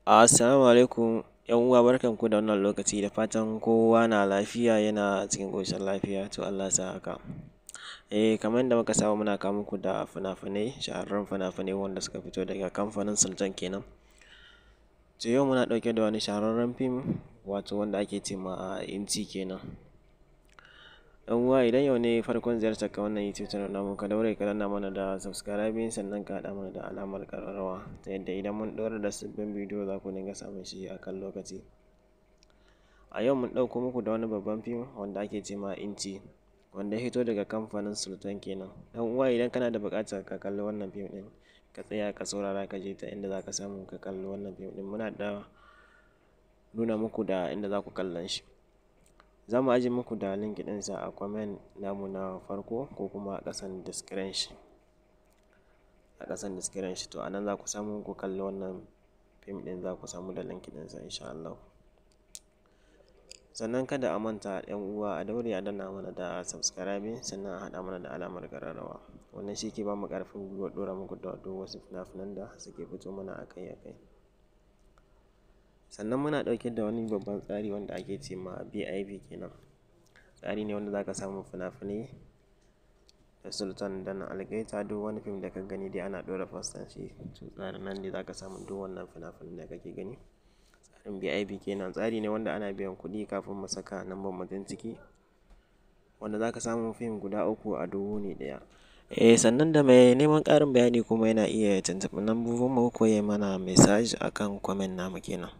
Assalamu alaikum ‘yan uwa, barkanku da wannan lokaci, da fatan kowa na lafiya, yana cikin ƙoshin lafiya. To, Allah sa haka. Kamar yadda muka saba, muna kawo muku da fina-finai, shahararrun fina-finai wanda suka fito daga kamfanin Sultan kenan. To, yau muna ɗauke da wani shahararren fim, wato wanda ake ce ma Inci kenan. ‘Yan uwa, idan yau ne farkon ziyartar ka wannan YouTube channel namu, ka daure ka danna mana da subscribing, sannan ka haɗa mana da alamar ƙararrawa, ta yadda idan mun ɗora da sabbin bidiyo za ku dinga samun shi a kan lokaci. A yau mun ɗauko muku da wani babban fim wanda ake ce ma Inci, wanda ya fito daga kamfanin Sultan kenan. Ɗan uwa, idan kana da buƙatar ka kalli wannan fim ɗin, ka tsaya ka saurara ka je ta inda za ka samu ka kalli wannan fim ɗin. Muna da nuna muku da inda za ku kallon shi. Za mu ajiye muku da link ɗinsa a comment namu na farko ko kuma a ƙasan description. A ƙasan description, to a nan za ku samu ku kalli wannan fim ɗin, za ku samu da link ɗinsa insha Allah. Sannan kada a manta, ‘yan uwa, a daure a danna mana da subscribing, sannan a haɗa mana da alamar ƙararrawa. Wannan shi ke ba mu ƙarfin gwiwar ɗora muku da duk wasu fina-finan da suke fito mana akai-akai. Sannan muna ɗauke da wani babban tsari wanda ake ce ma VIP kenan. Tsari ne wanda za ka samu fina-finai da Sultan da na Algaita, duk wani fim da ka gani dai ana ɗora fassan shi. To, tsarin nan ne za ka samu duk wannan fina-finan da kake gani. Tsarin VIP kenan, tsari ne wanda ana biyan kuɗi kafin mu saka lambar mutum ciki, wanda za ka samu fim guda 3 a duk wuni ɗaya. Sannan da mai neman ƙarin bayani kuma yana iya tuntuɓar lambobin mu ko ya mana message akan comment namu kenan.